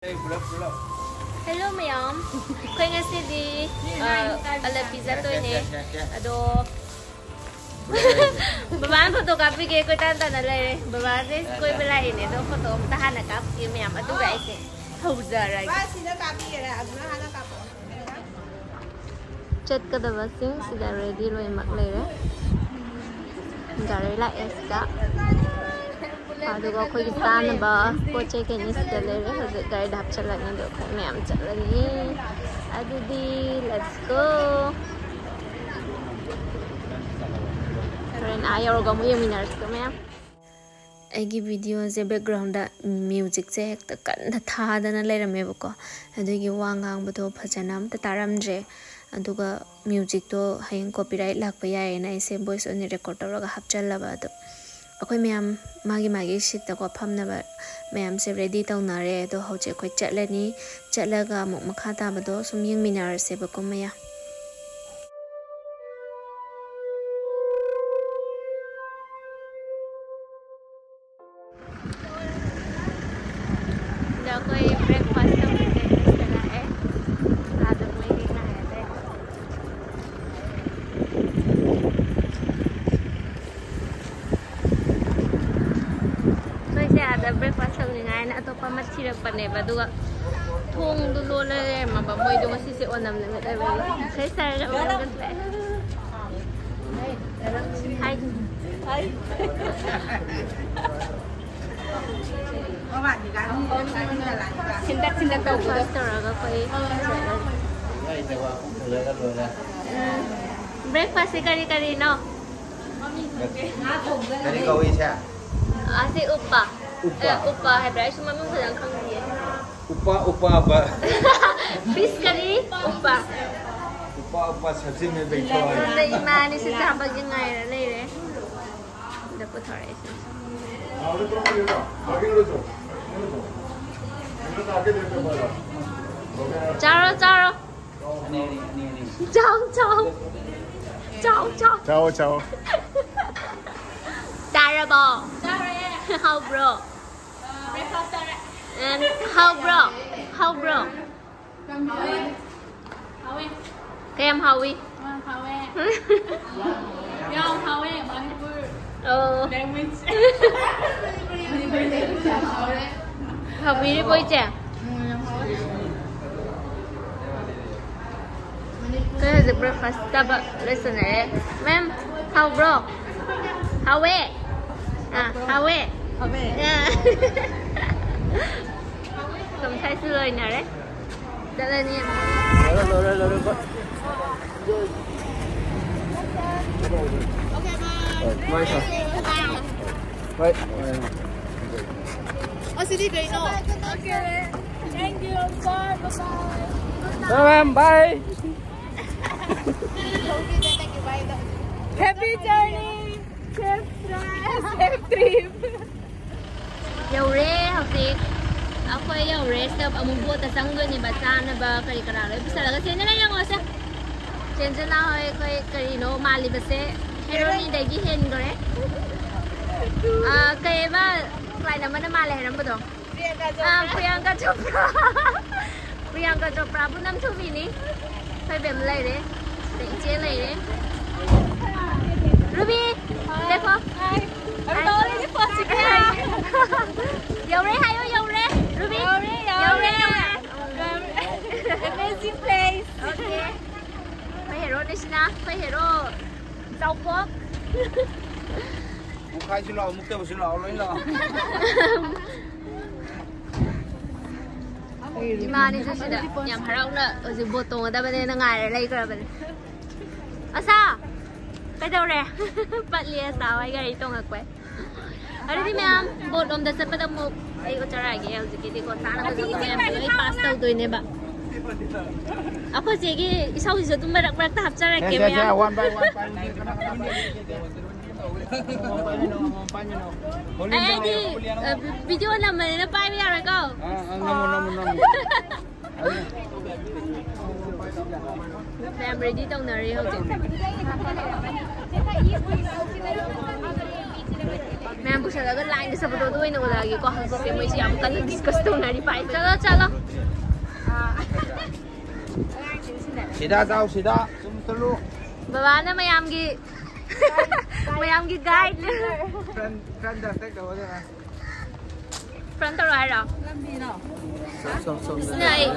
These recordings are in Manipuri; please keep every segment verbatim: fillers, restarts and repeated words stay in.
Hello ꯃꯌꯥꯝ, ꯑꯩꯈꯣꯏ ꯉꯁꯤꯗꯤ ꯑ, ꯑꯂꯄꯤ ꯆꯠꯇꯣꯏꯅꯦ꯫ ꯑꯗꯣ ꯕꯕꯥꯅ ꯐꯣꯇꯣ ꯀꯥꯞꯄꯤꯒꯦ, ꯀꯣꯏꯇꯥꯟ ꯇꯥꯟꯅ ꯂꯩꯔꯦ꯫ ꯕꯕꯥꯁꯦ ꯀꯣꯏꯕ ꯂꯥꯛꯏꯅꯦ, ꯑꯗꯣ ꯐꯣꯇꯣ ꯑꯝꯇ ꯍꯥꯟꯅ ꯀꯥꯞꯄꯤꯒꯦ ꯃꯌꯥꯝ, ꯑꯗꯨꯒ ꯑꯩꯁꯦ ꯍꯧꯖꯔꯒꯦ꯫ ꯕꯕꯥ ꯁꯤꯗ ꯀꯥꯞꯄꯤꯒꯦꯔꯥ? ꯑꯗꯨꯅ ꯍꯥꯟꯅ ꯀꯥꯞꯄꯛꯑꯣ꯫ ꯆꯠꯀꯗꯕꯁꯤꯡ ꯁꯤꯗ ꯔꯦꯗꯤ ꯂꯣꯏꯅꯃꯛ ꯂꯩꯔꯦ꯫ ꯒꯥꯔꯤ ꯂꯥꯛꯑꯦ ꯁꯤꯗ꯫ ꯑꯗꯨꯒ ꯑꯩꯈꯣꯏꯒꯤ ꯆꯥꯅꯕ ꯄꯣꯠ ꯆꯩ ꯀꯩꯅꯤ ꯁꯤꯗ ꯂꯩꯔꯦ꯫ ꯍꯧꯖꯤꯛ ꯒꯥꯔꯤꯗ ꯍꯥꯞꯆꯤꯜꯂꯅꯤ, ꯑꯗꯣ ꯑꯩꯈꯣꯏ ꯃꯌꯥꯝ ꯆꯠꯂꯅꯤ꯫ ꯑꯗꯨꯗꯤ let's go꯫ ꯍꯣꯔꯦꯟ ꯑꯥ ꯌꯧꯔꯒ ꯑꯃꯨꯛ ꯌꯦꯡꯃꯤꯟꯅꯔꯁꯤꯀꯣ ꯃꯌꯥꯝ꯫ ꯑꯩꯒꯤ ꯚꯤꯗꯤꯑꯣꯁꯦ ꯕꯦꯛꯒ꯭ꯔꯥꯎꯟꯗ ꯃ꯭ꯌꯨꯖꯤꯛꯁꯦ ꯍꯦꯛꯇ ꯀꯟꯅ ꯊꯥꯗꯅ ꯂꯩꯔꯝꯃꯦꯕꯀꯣ, ꯑꯗꯨꯒꯤ ꯋꯥ ꯉꯥꯡꯕꯗꯣ ꯐꯖꯅ ꯑꯝꯇ ꯇꯥꯔꯝꯗ꯭ꯔꯦ꯫ ꯑꯗꯨꯒ ꯃ꯭ꯌꯨꯖꯤꯛꯇꯣ ꯍꯌꯦꯡ ꯀꯣꯄꯤꯔꯥꯏꯠ ꯂꯥꯛꯄ ꯌꯥꯏꯌꯦꯅ ꯑꯩꯁꯦ ꯚꯣꯏꯁ ꯑꯣꯏꯅ ꯔꯦꯀꯣꯔꯠ ꯇꯧꯔꯒ ꯍꯥꯞꯆꯜꯂꯕ꯫ ꯑꯗꯣ ꯑꯩꯈꯣꯏ ꯃꯌꯥꯝ ꯃꯥꯒꯤ ꯃꯥꯒꯤ ꯁꯤꯠꯇꯀꯣ ꯐꯝꯅꯕ ꯃꯌꯥꯝꯁꯦ ꯔꯦꯗꯤ ꯇꯧꯅꯔꯦ꯫ ꯑꯗꯣ ꯍꯧꯖꯤꯛ ꯑꯩꯈꯣꯏ ꯆꯠꯂꯅꯤ꯫ ꯆꯠꯂꯒ ꯑꯃꯨꯛ ꯃꯈꯥ ꯇꯥꯕꯗꯣ ꯁꯨꯝ ꯌꯦꯡꯃꯤꯟꯅꯔꯁꯦꯕꯀꯣ ꯃꯌꯥꯝ꯫ ꯁꯤꯗ ꯑꯩꯈꯣꯏ ꯕ꯭ꯔꯦꯛꯐꯥꯁ ꯇꯧꯕꯁꯦ ꯂꯥꯛꯑꯦ꯫ ꯑꯥꯗ ꯃꯣꯏꯒꯤ ꯉꯥꯏꯔꯦ꯫ ꯑꯩꯈꯣꯏꯁꯦ ꯑꯥꯗ ꯕ꯭ꯔꯦꯛꯐꯥꯁ ꯇꯧꯅꯤꯡꯉꯥꯏꯅ ꯑꯇꯣꯞꯄ ꯑꯃ ꯊꯤꯔꯛꯄꯅꯦꯕ, ꯑꯗꯨꯒ ꯊꯣꯡꯗꯨ ꯂꯣꯜꯂ ꯂꯩꯔꯝꯃꯕ꯫ ꯃꯣꯏꯗꯣ ꯉꯁꯤꯁꯦ ꯑꯣꯅꯝ ꯅꯨꯃꯤꯠ ꯑꯣꯏꯕꯒꯤ ꯏꯁꯩ ꯁꯛꯑꯒ ꯑꯣꯅꯝꯒ ꯊꯣꯛꯑꯦ꯫ ꯍꯥꯏ꯫ ꯁꯤꯟꯗꯛ ꯁꯤꯟꯗꯛ ꯇꯧꯕꯗꯣ꯫ ꯕ꯭ꯔꯦꯛꯐꯥꯁ ꯇꯧꯔꯒ ꯑꯩꯈꯣꯏ ꯆꯠꯂꯅꯤ꯫ ꯎꯝ꯫ ꯕ꯭ꯔꯦꯛꯐꯥꯁꯁꯦ ꯀꯔꯤ ꯀꯔꯤꯅꯣ? ꯀꯔꯤ ꯀꯧꯏ ꯏꯆꯦ? ꯑꯁꯤ ꯎꯞꯄ꯫ ꯎꯞꯄ? ꯑꯦ, ꯎꯞꯄ ꯍꯥꯏꯕ꯭ꯔꯥ? ꯑꯩꯁꯨ ꯃꯃꯤꯡ ꯐꯖꯅ ꯈꯪꯗꯤꯌꯦ꯫ ꯎꯞꯄ, ꯎꯞꯄ, ꯎꯞꯄ꯫ ꯐꯤꯁ ꯀꯔꯤ? ꯎꯞꯄ꯫ ꯎꯞꯄ, ꯎꯞꯄ, ꯁꯕꯖꯤ ꯃꯦ ꯕꯦꯡꯊꯣꯏ꯫ ꯁꯣꯝꯗ ꯏꯃꯥ ꯑꯅꯤꯁꯨ ꯆꯥꯕꯒꯤ ꯉꯥꯏꯔ ꯂꯩꯔꯦ꯫ ꯁꯤꯗ ꯄꯨꯊꯣꯔꯛꯑꯦ ꯁꯤꯁꯦ꯫ ꯆꯥꯔꯣ, ꯆꯥꯔꯣ꯫ ꯆꯥꯎ, ꯆꯥꯎ꯫ ꯆꯥꯎ, ꯆꯥꯎ꯫ ꯆꯥꯎ, ꯆꯥꯎ꯫ ꯆꯥꯔꯕꯣ? ꯆꯥꯔꯦ꯫ ꯍꯥꯎꯕ꯭ꯔꯣ? ꯑ, ꯕ꯭ꯔꯦꯛꯐꯥꯁ ꯆꯥꯔꯦ꯫ And ꯍꯥꯎꯕ꯭ꯔꯣ? ꯍꯥꯎꯕ꯭ꯔꯣ? ꯀꯌꯥꯝ ꯍꯥꯎꯋꯤ? ꯌꯥꯝ ꯍꯥꯎꯋꯦ꯫ ꯃꯅꯤꯄꯨꯔ ꯑꯣ꯫ Language꯫ ꯍꯥꯎꯕꯤꯔꯤꯕꯣ, ꯏꯆꯦ? ꯑꯩꯈꯣꯏ ꯍꯧꯖꯤꯛ breakfast ꯆꯥꯕ ꯂꯣꯏꯁꯤꯟꯅꯔꯦ꯫ Ma'am, ꯍꯥꯎꯕ꯭ꯔꯣ? ꯍꯥꯎꯋꯦ? ꯑꯥ, ꯍꯥꯎꯋꯦ? ꯍꯥꯎꯋꯦ꯫ ꯑꯥ꯫ ꯀꯝꯊꯥꯏꯁꯨ ꯂꯣꯏꯅꯔꯦ꯫ ꯆꯠꯂꯅꯤ꯫ ꯂꯣꯏꯔꯦ, ꯂꯣꯏꯔꯦ, ꯂꯣꯏꯔꯦ꯫ ꯍꯣꯏ꯫ ꯑꯁꯤꯗꯤ ꯀꯩꯅꯣ? Okay. Thank you. Bye. Bye. Bye, ma'am. Bye. Happy journey. Safe drive. Safe trip. ꯌꯧꯔꯦ ꯍꯧꯖꯤꯛ꯫ ꯑꯩꯈꯣꯏ ꯌꯧꯔꯦ꯫ Step ꯑꯃꯨꯛ boat ꯇ ꯆꯪꯗꯣꯏꯅꯦꯕ꯫ ꯆꯥꯅꯕ ꯀꯔꯤ ꯀꯔꯥ ꯂꯣꯏ ꯄꯨꯁꯜꯂꯒ꯫ ꯆꯦꯟꯖꯅ ꯌꯦꯡꯉꯣꯁꯦ꯫ ꯆꯦꯟꯖꯅ ꯍꯣꯏ ꯑꯩꯈꯣꯏ ꯀꯔꯤꯅꯣ ꯃꯥꯜꯂꯤꯕꯁꯦ꯫ Heroine ꯗꯒꯤ ꯍꯦꯟꯈ꯭ꯔꯦ꯫ ꯑꯥ, ꯀꯩꯕ client ꯑꯃꯅ ꯃꯥꯜꯂꯦ ꯍꯥꯏꯔꯝꯕꯗꯣ? ꯑꯥ, ꯄ꯭ꯔꯤꯌꯥꯡꯀꯥ ꯆꯣꯄ꯭ꯔꯥ꯫ ꯄ꯭ꯔꯤꯌꯥꯡꯀꯥ ꯆꯣꯄ꯭ꯔꯥꯕꯨ ꯅꯝꯊꯨꯕꯤꯅꯤ꯫ ꯑꯩꯈꯣꯏ ꯕꯦꯝ ꯂꯩꯔꯦ꯫ ꯑꯗꯩ ꯏꯆꯦ ꯂꯩꯔꯦ꯫ ꯔꯨꯕꯤ, ꯂꯦꯞꯄꯣ꯫ ꯌꯧꯔꯦ ꯍꯥꯏꯌꯣ, ꯌꯧꯔꯦ꯫ ꯔꯨꯕꯤ, ꯌꯧꯔꯦ, ꯌꯧꯔꯦ꯫ Amazing place. Okay. ꯑꯩꯈꯣꯏ hero ꯅꯤꯁꯤꯅ, ꯑꯩꯈꯣꯏ hero ꯆꯥꯎꯊꯣꯛ꯫ ꯃꯨꯛꯈꯥꯏꯁꯨ ꯂꯥꯛꯑꯣ, ꯃꯨꯛꯇꯕꯁꯨ ꯂꯥꯛꯑꯣ, ꯂꯣꯏ ꯂꯥꯛꯑꯣ꯫ ꯏꯃꯥꯅꯤꯁꯨ ꯁꯤꯗ ꯌꯥꯝ ꯍꯔꯥꯎꯅ ꯍꯧꯖꯤꯛ boat ꯇꯣꯡꯒꯗꯕꯅꯦꯅ ꯉꯥꯏꯔ ꯂꯩꯈ꯭ꯔꯕꯅꯦ꯫ ꯑꯁꯥ! ꯀꯩꯗꯧꯔꯦ? ꯄꯠꯂꯤ ꯑꯁꯥ ꯍꯣꯏ ꯒꯥꯔꯤ ꯇꯣꯡꯉꯛꯄꯩ꯫ ꯑꯗꯨꯗꯤ ꯃꯌꯥꯝ boat ꯂꯣꯝꯗ ꯆꯠꯄꯗ ꯑꯃꯨꯛ ꯑꯩ ꯎꯠꯆꯔꯛꯑꯒꯦ꯫ ꯍꯧꯖꯤꯛꯀꯤꯗꯤꯀꯣ ꯆꯥꯅꯕ ꯊꯛꯅꯕ ꯃꯌꯥꯝꯗꯣ ꯂꯣꯏ pass ꯇꯧꯗꯣꯏꯅꯦꯕ꯫ ꯑꯩꯈꯣꯏ ꯆꯦꯒꯤ ꯏꯁꯧꯁꯤꯁꯨ ꯑꯗꯨꯝ ꯃꯔꯛ ꯃꯔꯛꯇ ꯍꯥꯞꯆꯔꯛꯀꯦ ꯃꯌꯥꯝ꯫ One by one, one by one. ꯑꯩ, ꯑꯩꯗꯤ, ꯑ, video ꯅꯝꯕꯅꯤꯅ ꯄꯥꯏꯕ ꯌꯥꯔꯣꯏꯀꯣ꯫ ꯑꯥ, ꯑꯥ, ꯅꯝꯃꯣ, ꯅꯝꯃꯣ, ꯅꯝꯃꯣ꯫ ꯃꯌꯥꯝ ready ꯇꯧꯅꯔꯤ ꯍꯧꯖꯤꯛ꯫ ꯃꯌꯥꯝ ꯄꯨꯁꯜꯂꯒ ꯂꯥꯏꯟꯗ ꯆꯠꯄꯗꯣ ꯑꯗꯨ ꯑꯣꯏꯅ ꯎꯠꯂꯛꯑꯒꯦꯀꯣ꯫ ꯍꯧꯖꯤꯛꯁꯦ ꯃꯣꯏꯁꯦ ꯌꯥꯝ ꯀꯟꯅ ꯗꯤꯁꯀꯁ ꯇꯧꯅꯔꯤ ꯄꯥꯏ꯫ ꯆꯠꯂꯣ, ꯆꯠꯂꯣ꯫ ꯁꯤꯗ ꯆꯥꯎ, ꯁꯤꯗ꯫ ꯆꯨꯝ ꯆꯠꯂꯨ꯫ ꯕꯕꯥꯅ ꯃꯌꯥꯝꯒꯤ ꯃꯌꯥꯝꯒꯤ ꯒꯥꯏꯗ꯫ ꯐ꯭ꯔꯟ ꯐ꯭ꯔꯟ ꯗꯥꯛꯇꯔ ꯇꯧꯔꯒ꯫ ꯐ꯭ꯔꯟ ꯇꯧꯔꯣ ꯍꯥꯏꯔꯣ? ꯁꯣꯝ ꯁꯣꯝ ꯁꯣꯝ꯫ ꯁꯤꯅ ꯑꯩ꯫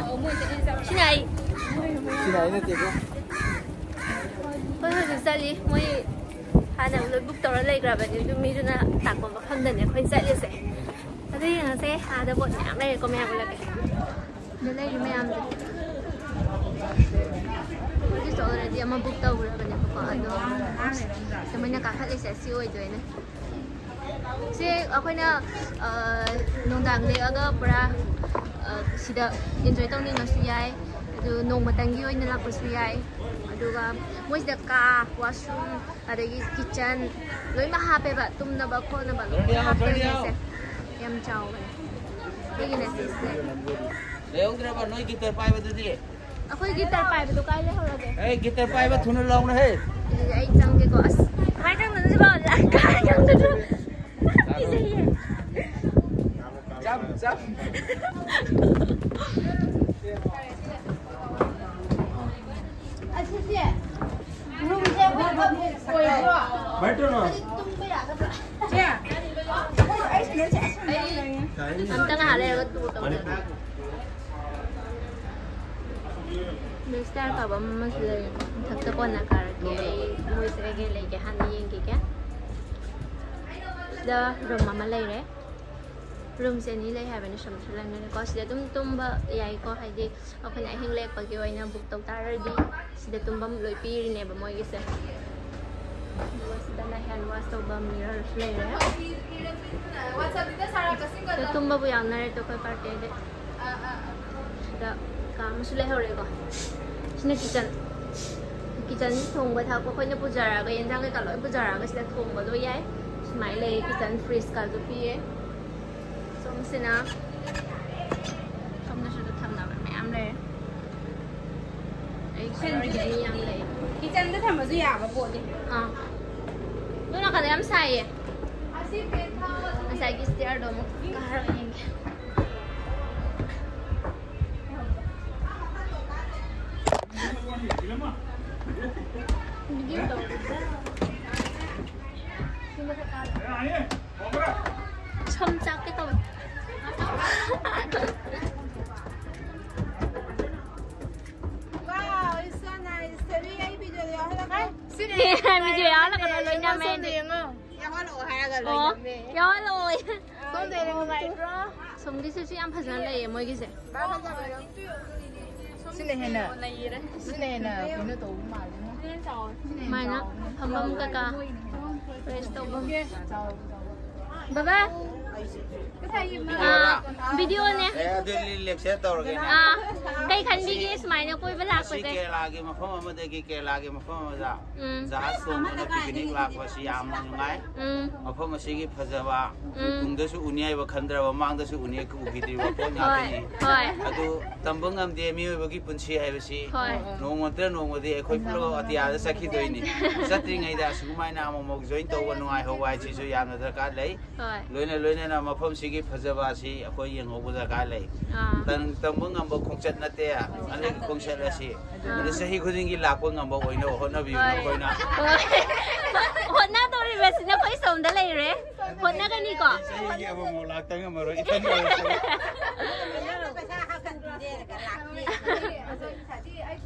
ꯁꯤꯅ ꯑꯩ꯫ ꯁꯤꯅ ꯑꯩ ꯅꯠꯇꯦꯀꯣ꯫ ꯍꯣꯏ, ꯍꯧꯖꯤꯛ ꯆꯠꯂꯤ꯫ ꯃꯣꯏ ꯍꯥꯟꯅ ꯂꯣꯏ ꯕꯨꯛ ꯇꯧꯔ ꯂꯩꯈ꯭ꯔꯕꯅꯤ꯫ ꯑꯗꯨ ꯃꯤꯗꯨꯅ ꯇꯥꯛꯄ ꯃꯐꯝꯗꯅꯦ ꯑꯩꯈꯣꯏ ꯆꯠꯂꯤꯁꯦ꯫ ꯑꯗꯨ ꯌꯦꯡꯉꯁꯦ꯫ ꯑꯥꯗ ꯄꯣꯠ ꯃꯌꯥꯝ ꯂꯩꯔꯦꯀꯣ, ꯃꯌꯥꯝ ꯎꯠꯂꯛꯀꯦ꯫ ꯑꯗ ꯂꯩꯔꯤ ꯃꯌꯥꯝꯁꯦ꯫ ꯍꯧꯖꯤꯛꯁꯨ already ꯑꯃ ꯕꯨꯛ ꯇꯧꯈ꯭ꯔꯕꯅꯦꯕꯀꯣ꯫ ꯑꯗꯣ ꯃꯣꯏꯅ ꯀꯥꯈꯠꯂꯤꯁꯦ ꯑꯁꯤ ꯑꯣꯏꯗꯣꯏꯅꯦ꯫ ꯁꯤ ꯑꯩꯈꯣꯏꯅ, ꯑ, ꯅꯨꯡꯗꯥꯡ ꯂꯦꯛꯑꯒ ꯄꯨꯔꯥ, ꯑ, ꯁꯤꯗ ꯏꯟꯖꯣꯏ ꯇꯧꯅꯤꯡꯉꯁꯨ ꯌꯥꯏ꯫ ꯑꯗꯨ ꯅꯣꯡꯃꯇꯪꯒꯤ ꯑꯣꯏꯅ ꯂꯥꯛꯄꯁꯨ ꯌꯥꯏ꯫ ꯑꯗꯨꯒ ꯃꯣꯏꯁꯤꯗ ꯀꯥ, ꯋꯥꯁꯔꯨꯝ, ꯑꯗꯒꯤ ꯀꯤꯠꯆꯟ ꯂꯣꯏꯅꯃꯛ ꯍꯥꯞꯄꯦꯕ, ꯇꯨꯝꯅꯕ ꯈꯣꯠꯅꯕ ꯂꯣꯏꯅ ꯍꯥꯞꯄꯦ ꯃꯣꯏꯁꯦ꯫ ꯌꯥꯝ ꯆꯥꯎꯕꯅꯦ꯫ ꯑꯩꯒꯤꯅꯦ ꯁꯤꯁꯦ꯫ ꯂꯩꯍꯧꯗ꯭ꯔꯕ ꯅꯣꯏ ꯒꯤꯇꯔ ꯄꯥꯏꯕꯗꯨꯗꯤ? ꯑꯩꯈꯣꯏ ꯒꯤꯇꯔ ꯄꯥꯏꯕꯗꯣ ꯀꯥꯏ ꯂꯩꯍꯧꯔꯒꯦ? ꯑꯦ, ꯒꯤꯇꯔ ꯄꯥꯏꯕ ꯊꯨꯅ ꯂꯥꯎꯅ ꯍꯦ꯫ ꯑꯗꯨꯗꯤ ꯑꯩ ꯆꯪꯒꯦꯀꯣ꯫ ꯑꯁ, ꯀꯃꯥꯏꯅ ꯆꯪꯗꯣꯏꯅꯣ ꯁꯤꯕꯣ? ꯀꯃꯥꯏꯅ ꯆꯪꯗꯣꯏꯅꯣ? ꯀꯤꯖꯩꯌꯦ꯫ ꯆꯞ ꯆꯞ꯫ ꯑꯁꯤꯁꯦ ꯔꯨꯝꯁꯦ ꯑꯩꯈꯣꯏ ꯑꯣꯏꯕ꯭ꯔꯣ? ꯇꯨꯝꯕ ꯌꯥꯒꯗ꯭ꯔꯥ? ꯑꯝꯇ ꯉꯥꯏꯍꯥꯛ ꯂꯩꯔꯒ ꯇꯨ ꯇꯧꯖꯒꯦ꯫ ꯕꯦꯁꯇꯥꯔ ꯀꯥꯕ ꯑꯃꯁꯨ ꯂꯩꯔꯦꯀꯣ꯫ ꯃꯊꯛꯇ ꯀꯣꯟꯅ ꯀꯥꯔꯛꯀꯦ꯫ ꯑꯩ ꯃꯣꯏꯁꯦ ꯀꯩꯀꯩ ꯂꯩꯒꯦ ꯍꯥꯟꯅ ꯌꯦꯡꯈꯤꯒꯦ꯫ ꯁꯤꯗ ꯔꯨꯝ ꯑꯃ ꯂꯩꯔꯦ꯫ ꯔꯨꯝꯁꯦ ꯑꯅꯤ ꯂꯩ ꯍꯥꯏꯕꯅꯤ, ꯁꯨꯝꯁꯨ ꯂꯩꯅꯔꯦꯀꯣ꯫ ꯁꯤꯗ ꯑꯗꯨꯝ ꯇꯨꯝꯕ ꯌꯥꯏꯀꯣ, ꯍꯥꯏꯗꯤ ꯑꯩꯈꯣꯏꯅ ꯑꯍꯤꯡ ꯂꯦꯛꯄꯒꯤ ꯑꯣꯏꯅ ꯕꯨꯛ ꯇꯧ ꯇꯥꯔꯗꯤ ꯁꯤꯗ ꯇꯨꯝꯐꯝ ꯂꯣꯏ ꯄꯤꯔꯤꯅꯦꯕ ꯃꯣꯏꯒꯤꯁꯦ꯫ ꯑꯗꯨꯒ ꯁꯤꯗꯅ ꯍꯦꯟ ꯋꯥꯁ ꯇꯧꯕ ꯃꯤꯔꯔꯁꯨ ꯂꯩꯔꯦ꯫ ꯁꯤꯗ ꯇꯨꯝꯕꯕꯨ ꯌꯥꯎꯅꯔꯦ ꯑꯩꯈꯣꯏ ꯄꯥꯔꯇꯤꯗꯤ꯫ ꯁꯤꯗ ꯀꯥ ꯑꯃꯁꯨ ꯂꯩꯍꯧꯔꯦꯀꯣ꯫ ꯁꯤꯅ ꯀꯤꯆꯟ꯫ ꯀꯤꯆꯟ ꯊꯣꯡꯕ ꯊꯥꯛꯄ ꯑꯩꯈꯣꯏꯅ ꯄꯨꯖꯔꯛꯑꯒ, ꯌꯦꯟꯖꯥꯡ ꯀꯩꯀꯥ ꯂꯣꯏ ꯄꯨꯖꯔꯛꯑꯒ ꯁꯤꯗ ꯊꯣꯡꯕ ꯂꯣꯏ ꯌꯥꯏ꯫ ꯁꯨꯃꯥꯏꯅ ꯂꯩ, ꯀꯤꯆꯟ ꯐ꯭ꯔꯤꯖꯀꯁꯨ ꯄꯤꯌꯦ꯫ ꯁꯣꯝꯁꯤꯅ, ꯁꯣꯝꯗꯁꯨ ꯑꯗꯨꯝ ꯊꯝꯅꯕ ꯃꯌꯥꯝ ꯂꯩꯔꯦ꯫ ꯑꯩ ꯀꯤꯆꯟꯗ ꯃꯤ ꯌꯥꯝ ꯂꯩ꯫ ꯀꯤꯆꯟꯗ ꯊꯝꯕꯁꯨ ꯌꯥꯕ ꯄꯣꯠꯅꯤ꯫ ꯑꯥ꯫ ꯑꯗꯨ ꯅꯥꯀꯟꯗ ꯌꯥꯝ ꯁꯥꯏꯌꯦ꯫ ꯉꯁꯥꯏꯒꯤ stairꯗꯣ ꯑꯃꯨꯛ ꯀꯥꯔꯒ ꯌꯦꯡꯒꯦ꯫ ꯁꯝ ꯆꯥꯛꯀꯦ ꯇꯧꯋꯦ꯫ Wow, it's so nice. ꯁꯦꯕꯤ, ꯑꯩ video ꯌꯥꯎꯍꯜꯂꯛꯀꯦ꯫ ꯁꯤꯅꯦ꯫ ꯚꯤꯗꯤꯑꯣ ꯌꯥꯎꯍꯜꯂꯛꯀꯅꯣ, ꯂꯣꯏ ꯅꯝꯃꯦ ꯑꯩꯗꯤ꯫ ꯌꯦꯡꯉꯣ꯫ ꯌꯥꯎꯍꯜꯂꯛꯑꯣ ꯍꯥꯏꯔꯒ ꯂꯣꯏ ꯑꯣ, ꯅꯝꯃꯦ꯫ ꯌꯥꯎꯍꯜꯂꯛꯑꯣ꯫ ꯁꯣꯝꯗ ꯌꯦꯡꯉꯣ, ꯅꯨꯡꯉꯥꯏꯇ꯭ꯔꯣ? ꯁꯣꯝꯒꯤꯁꯤꯁꯨ ꯌꯥꯝ ꯐꯖꯅ ꯂꯩꯌꯦ ꯃꯣꯏꯒꯤꯁꯦ꯫ ꯁꯤꯅ ꯍꯦꯟꯅ, ꯁꯤꯅ ꯍꯦꯟꯅ ꯀꯩꯅꯣ ꯇꯧꯕ ꯃꯥꯜꯂꯦ꯫ ꯁꯨꯃꯥꯏꯅ ꯐꯝꯐꯝ ꯀꯩꯀꯥ, rest ꯇꯧꯐꯝ꯫ ꯕꯕꯥ, ꯑꯥ, ꯚꯤꯗꯤꯑꯣꯅꯦ꯫ ꯑꯦ, ꯑꯗꯨꯗꯤ ꯂꯦꯞꯁꯦ ꯇꯧꯔꯒꯦꯅꯦ꯫ ꯑꯥ, ꯀꯩ ꯈꯟꯕꯤꯒꯦ ꯁꯨꯃꯥꯏꯅ ꯀꯣꯏꯕ ꯃꯁꯤ ꯂꯥꯛꯄꯁꯦ? ꯀꯦꯔꯂꯥꯒꯤ ꯃꯐꯝ ꯑꯃꯗꯒꯤ ꯀꯦꯔꯂꯥꯒꯤ ꯃꯐꯝ ꯑꯃꯗ ꯎꯝ꯫ ꯖꯍꯥꯖ ꯇꯣꯡꯗꯨꯅ picnic ꯂꯥꯛꯄꯁꯤ ꯌꯥꯝꯅ ꯅꯨꯡꯉꯥꯏ꯫ ꯎꯝ꯫ ꯃꯐꯝ ꯑꯁꯤꯒꯤ ꯐꯖꯕ ꯎꯝ꯫ ꯇꯨꯡꯗꯁꯨ ꯎꯅꯤ ꯍꯥꯏꯕ ꯈꯟꯗ꯭ꯔꯕ, ꯃꯃꯥꯡꯗꯁꯨ ꯎꯅꯤ, ꯎꯈꯤꯗ꯭ꯔꯤꯕ ꯄꯣꯠ ꯍꯣꯏ, ꯉꯥꯛꯇꯅꯤ꯫ ꯍꯣꯏ꯫ ꯑꯗꯨ ꯇꯝꯕ ꯉꯝꯗꯦ, ꯃꯤꯑꯣꯏꯕꯒꯤ ꯄꯨꯟꯁꯤ ꯍꯥꯏꯕꯁꯤ ꯍꯣꯏ꯫ ꯅꯣꯡꯃ ꯅꯠꯇ꯭ꯔ ꯅꯣꯡꯃꯗꯤ ꯑꯩꯈꯣꯏ ꯄꯨꯝꯅꯃꯛ ꯑꯇꯤꯌꯥꯗ ꯆꯠꯈꯤꯗꯣꯏꯅꯤ꯫ ꯆꯠꯇ꯭ꯔꯤꯉꯩꯗ ꯑꯁꯨꯃꯥꯏꯅ ꯑꯃꯨꯛꯃꯨꯛ join ꯇꯧꯕ ꯅꯨꯡꯉꯥꯏꯍꯧꯕ ꯍꯥꯏꯁꯤꯁꯨ ꯌꯥꯝꯅ ꯗꯔꯀꯥꯔ ꯂꯩ꯫ ꯍꯣꯏ꯫ ꯂꯣꯏꯅ ꯂꯣꯏꯅꯅ ꯃꯐꯝꯁꯤꯒꯤ ꯐꯖꯕ ꯑꯁꯤ ꯑꯩꯈꯣꯏ ꯌꯦꯡꯍꯧꯕ ꯗꯔꯀꯥꯔ ꯂꯩ꯫ ꯑꯥ꯫ ꯇꯝ-, ꯇꯝꯕ ꯉꯝꯕ ꯈꯣꯡꯆꯠ ꯅꯠꯇꯦ, ꯑꯅꯤꯒꯤ ꯈꯣꯡꯆꯠ ꯑꯁꯤ꯫ ꯑꯥ꯫ ꯑꯗꯨ ꯆꯍꯤ ꯈꯨꯗꯤꯡꯒꯤ ꯂꯥꯛꯄ ꯉꯝꯕ ꯑꯣꯏꯅꯕ ꯍꯣꯠꯅꯕꯤꯌꯨ ꯍꯣꯏ꯫ ꯅꯈꯣꯏꯅ꯫ ꯍꯣꯏ꯫ ꯍꯣꯠꯅꯗꯧꯔꯤꯕꯁꯤꯅ ꯑꯩꯈꯣꯏ ꯁꯣꯝꯗ ꯂꯩꯔꯦ꯫ ꯍꯣꯠꯅꯒꯅꯤꯀꯣ? ꯆꯍꯤꯒꯤ ꯑꯃꯨꯛꯃꯨꯛ ꯂꯥꯛꯇ ꯉꯝꯃꯔꯣꯏ, ꯏꯊꯟꯗ ꯑꯣꯏꯔꯁꯨ꯫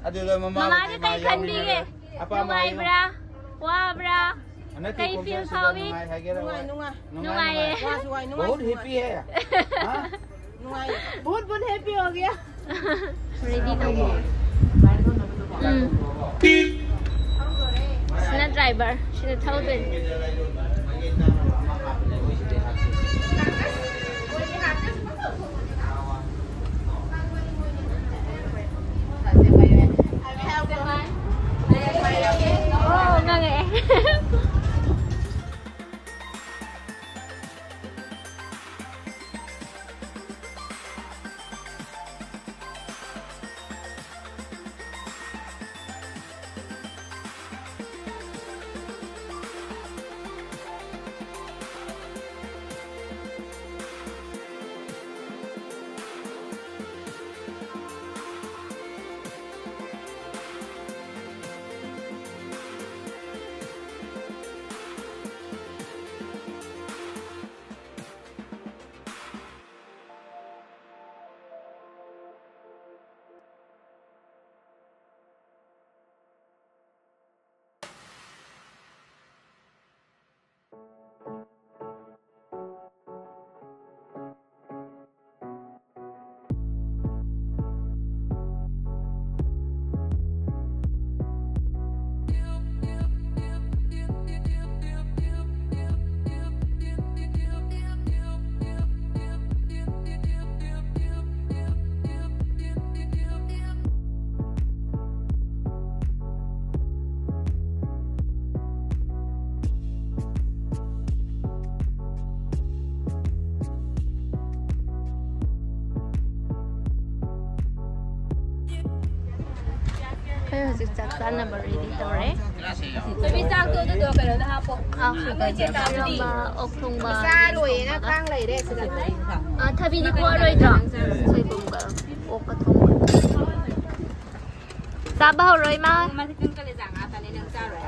ꯑꯗꯨꯗ ꯃꯃꯥ ꯃꯃꯥꯗꯤ ꯃꯄꯥ ꯀꯩ ꯌꯥꯎꯔꯤ ꯈꯟꯕꯤꯒꯦ? ꯂꯣꯏꯔꯦ꯫ ꯑꯄꯥꯝꯕ ꯍꯥꯏꯌꯨ꯫ ꯅꯨꯡꯉꯥꯏꯕ꯭ꯔꯥ? ꯋꯥꯕ꯭ꯔꯥ? ꯍꯟꯗꯛꯀꯤ ꯀꯩ feel ꯈꯣꯡꯆꯠꯁꯤꯗ ꯐꯥꯎꯏ? ꯅꯨꯡꯉꯥꯏ ꯍꯥꯏꯒꯦꯔꯥ? ꯅꯨꯡꯉꯥꯏ, ꯅꯨꯡꯉꯥꯏ꯫ ꯅꯨꯡꯉꯥꯏ꯫ ꯋꯥꯁꯨ ꯋꯥꯏ, ꯅꯨꯡꯉꯥꯏꯁꯨ ꯅꯨꯡꯉꯥꯏ꯫ ꯍꯥ? ꯅꯨꯡꯉꯥꯏ꯫ ꯕꯍꯨꯠ ꯕꯍꯨꯠ happy ꯍꯣ ꯒꯌꯥ꯫ Ready ꯇꯧꯕ꯫ ꯎꯝ꯫ ꯁꯤꯅ driver, ꯁꯤꯅ ꯊꯧꯗꯣꯏꯅꯤ꯫ ꯑꯣ, ꯉꯥꯡꯉꯛꯑꯦ꯫ ꯑꯩꯈꯣꯏ ꯍꯧꯖꯤꯛ ꯆꯥꯛ ꯆꯥꯅꯕ ꯔꯦꯗꯤ ꯇꯧꯔꯦ꯫ ꯅꯨꯃꯤꯠ ꯆꯥꯛꯇꯣ ꯑꯗꯨꯗꯣ ꯀꯩꯅꯣꯗ ꯍꯥꯞꯄꯣ꯫ ꯑꯥ, ꯏꯔꯣꯝꯕ, ꯑꯣꯛ ꯊꯣꯡꯕ꯫ ꯆꯥꯔꯣꯏꯌꯦꯅ ꯈꯥꯡ ꯂꯩꯔꯦ ꯁꯤꯗ꯫ ꯑꯥ, ꯊꯕꯤꯗꯤ ꯈꯣꯛꯑꯔꯣꯏꯗ꯭ꯔꯣ? ꯁꯣꯏꯕꯨꯝꯒ ꯑꯣꯛꯀ ꯊꯣꯡꯕ꯫ ꯆꯥꯕ ꯍꯧꯔꯣ, ꯏꯃꯥ꯫ ꯃꯁꯤ ꯀꯪꯀꯂꯦꯖꯥ ꯉꯥꯛꯇꯅꯦ, ꯅꯪ ꯆꯥꯔꯣꯏ꯫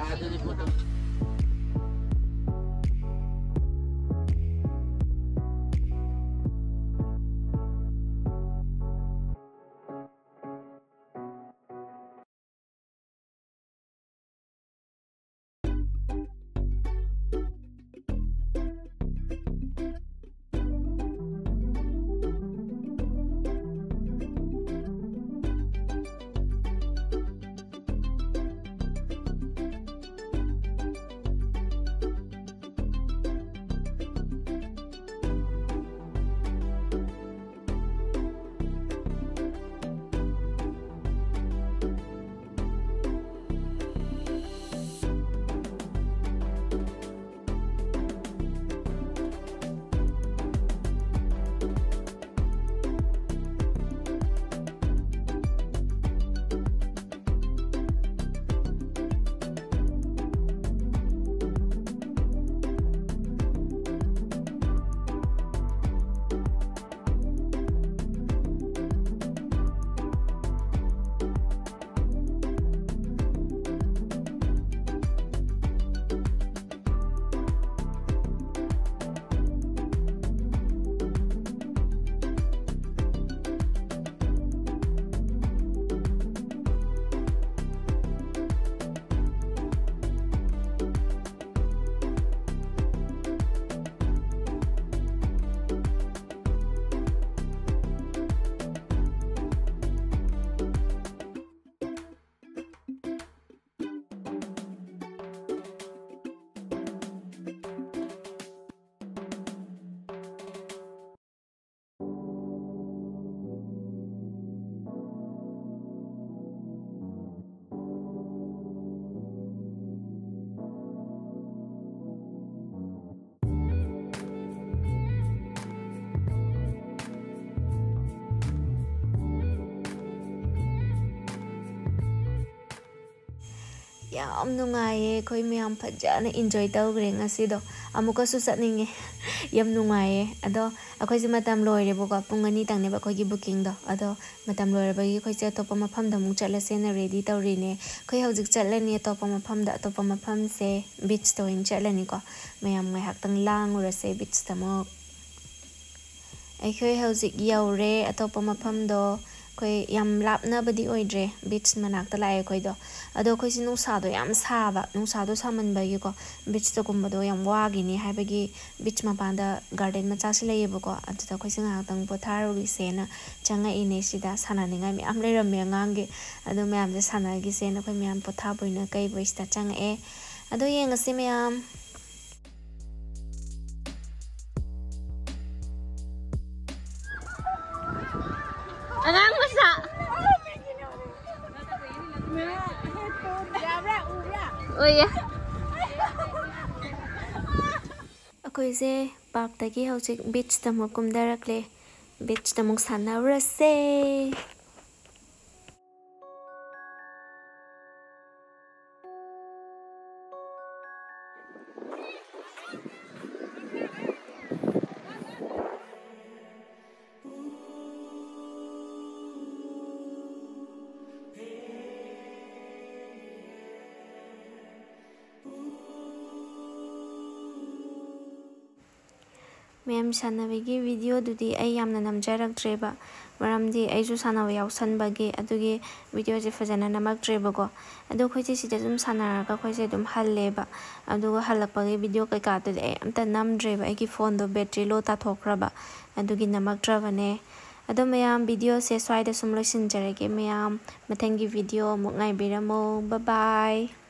ꯌꯥꯝ ꯅꯨꯡꯉꯥꯏꯌꯦ꯫ ꯑꯩꯈꯣꯏ ꯃꯌꯥꯝ ꯐꯖꯅ enjoy ꯇꯧꯈ꯭ꯔꯦ ꯉꯁꯤꯗꯣ꯫ ꯑꯃꯨꯛꯀꯁꯨ ꯆꯠꯅꯤꯡꯉꯦ꯫ ꯌꯥꯝ ꯅꯨꯡꯉꯥꯏꯌꯦ꯫ ꯑꯗꯣ ꯑꯩꯈꯣꯏꯁꯦ ꯃꯇꯝ ꯂꯣꯏꯔꯦꯕꯀꯣ꯫ ꯄꯨꯡ ꯑꯅꯤꯇꯪꯅꯦꯕ ꯑꯩꯈꯣꯏꯒꯤ bookingꯗꯣ꯫ ꯑꯗꯣ ꯃꯇꯝ ꯂꯣꯏꯔꯕꯒꯤ ꯑꯩꯈꯣꯏꯁꯦ ꯑꯇꯣꯞꯄ ꯃꯐꯝꯗ ꯑꯃꯨꯛ ꯆꯠꯂꯁꯦꯅ ready ꯇꯧꯔꯤꯅꯦ꯫ ꯑꯩꯈꯣꯏ ꯍꯧꯖꯤꯛ ꯆꯠꯂꯅꯤ ꯑꯇꯣꯞꯄ ꯃꯐꯝꯗ꯫ ꯑꯇꯣꯞꯄ ꯃꯐꯝꯁꯦ beachꯇ ꯑꯣꯏꯅ ꯆꯠꯂꯅꯤꯀꯣ꯫ ꯃꯌꯥꯝ ꯉꯥꯏꯍꯥꯛꯇꯪ ꯂꯥꯡꯉꯨꯔꯁꯦ beachꯇ ꯑꯃꯨꯛ꯫ ꯑꯩꯈꯣꯏ ꯍꯧꯖꯤꯛ ꯌꯧꯔꯦ ꯑꯇꯣꯞꯄ ꯃꯐꯝꯗꯣ꯫ ꯑꯩꯈꯣꯏ ꯌꯥꯝ ꯂꯥꯞꯅꯕꯗꯤ ꯑꯣꯏꯗ꯭ꯔꯦ, beach ꯃꯅꯥꯛꯇ ꯂꯥꯛꯑꯦ ꯑꯩꯈꯣꯏꯗꯣ꯫ ꯑꯗꯣ ꯑꯩꯈꯣꯏꯁꯦ ꯅꯨꯡꯁꯥꯗꯣ ꯌꯥꯝ ꯁꯥꯕ, ꯅꯨꯡꯁꯥꯗꯣ ꯁꯥꯃꯟꯕꯒꯤꯀꯣ, beachꯇꯒꯨꯝꯕꯗꯣ ꯌꯥꯝ ꯋꯥꯒꯤꯅꯤ ꯍꯥꯏꯕꯒꯤ beach ꯃꯄꯥꯟꯗ garden ꯃꯆꯥꯁꯨ ꯂꯩꯌꯦꯕꯀꯣ꯫ ꯑꯗꯨꯗ ꯑꯩꯈꯣꯏꯁꯦ ꯉꯥꯏꯍꯥꯛꯇꯪ ꯄꯣꯊꯥꯔꯨꯒꯦꯁꯦꯅ ꯆꯪꯉꯛꯏꯅꯦ꯫ ꯁꯤꯗ ꯁꯥꯟꯅꯅꯤꯡꯉꯥꯏ ꯃꯌꯥꯝ ꯂꯩꯔꯝꯃꯦ ꯑꯉꯥꯡꯒꯤ꯫ ꯑꯗꯨ ꯃꯌꯥꯝꯁꯦ ꯁꯥꯟꯅꯈꯤꯁꯦꯅ ꯑꯩꯈꯣꯏ ꯃꯌꯥꯝ ꯄꯣꯊꯥꯕ ꯑꯣꯏꯅ ꯀꯩꯕꯣꯏꯁꯤꯗ ꯆꯪꯉꯛꯑꯦ꯫ ꯑꯗꯣ ꯌꯦꯡꯉꯁꯤ ꯃꯌꯥꯝ꯫ ꯑꯉꯥꯡ ꯃꯆꯥ꯫ ꯑꯣꯏꯌꯦ꯫ ꯑꯩꯈꯣꯏꯁꯦ parkꯇꯒꯤ ꯍꯧꯖꯤꯛ beachꯇ ꯑꯃꯨꯛ ꯀꯨꯝꯊꯔꯛꯂꯦ꯫ Beachꯇ ꯑꯃꯨꯛ ꯁꯥꯟꯅꯔꯨꯔꯁꯦ꯫ ꯃꯌꯥꯝ ꯁꯥꯟꯅꯕꯒꯤ videoꯗꯨꯗꯤ ꯑꯩ ꯌꯥꯝꯅ ꯅꯝꯖꯔꯛꯇ꯭ꯔꯦꯕ, ꯃꯔꯝꯗꯤ ꯑꯩꯁꯨ ꯁꯥꯟꯅꯕ ꯌꯥꯎꯁꯟꯕꯒꯤ꯫ ꯑꯗꯨꯒꯤ videoꯁꯦ ꯐꯖꯅ ꯅꯝꯃꯛꯇ꯭ꯔꯦꯕꯀꯣ꯫ ꯑꯗꯣ ꯑꯩꯈꯣꯏꯁꯦ ꯁꯤꯗ ꯑꯗꯨꯝ ꯁꯥꯟꯅꯔꯒ ꯑꯩꯈꯣꯏꯁꯦ ꯑꯗꯨꯝ ꯍꯜꯂꯦꯕ꯫ ꯑꯗꯨꯒ ꯍꯜꯂꯛꯄꯒꯤ video ꯀꯩꯀꯥꯗꯨꯗꯤ ꯑꯩ ꯑꯝꯇ ꯅꯝꯗ꯭ꯔꯦꯕ, ꯑꯩꯒꯤ phoneꯗꯣ battery low ꯇꯥꯊꯣꯛꯈ꯭ꯔꯕ, ꯑꯗꯨꯒꯤ ꯅꯝꯃꯛꯇ꯭ꯔꯕꯅꯦ꯫ ꯑꯗꯣ ꯃꯌꯥꯝ, videoꯁꯦ ꯁ꯭ꯋꯥꯏꯗ ꯁꯨꯝ ꯂꯣꯏꯁꯤꯟꯖꯔꯒꯦ꯫ ꯃꯌꯥꯝ ꯃꯊꯪꯒꯤ video ꯑꯃꯨꯛ ꯉꯥꯏꯕꯤꯔꯝꯃꯣ꯫ Bye bye꯫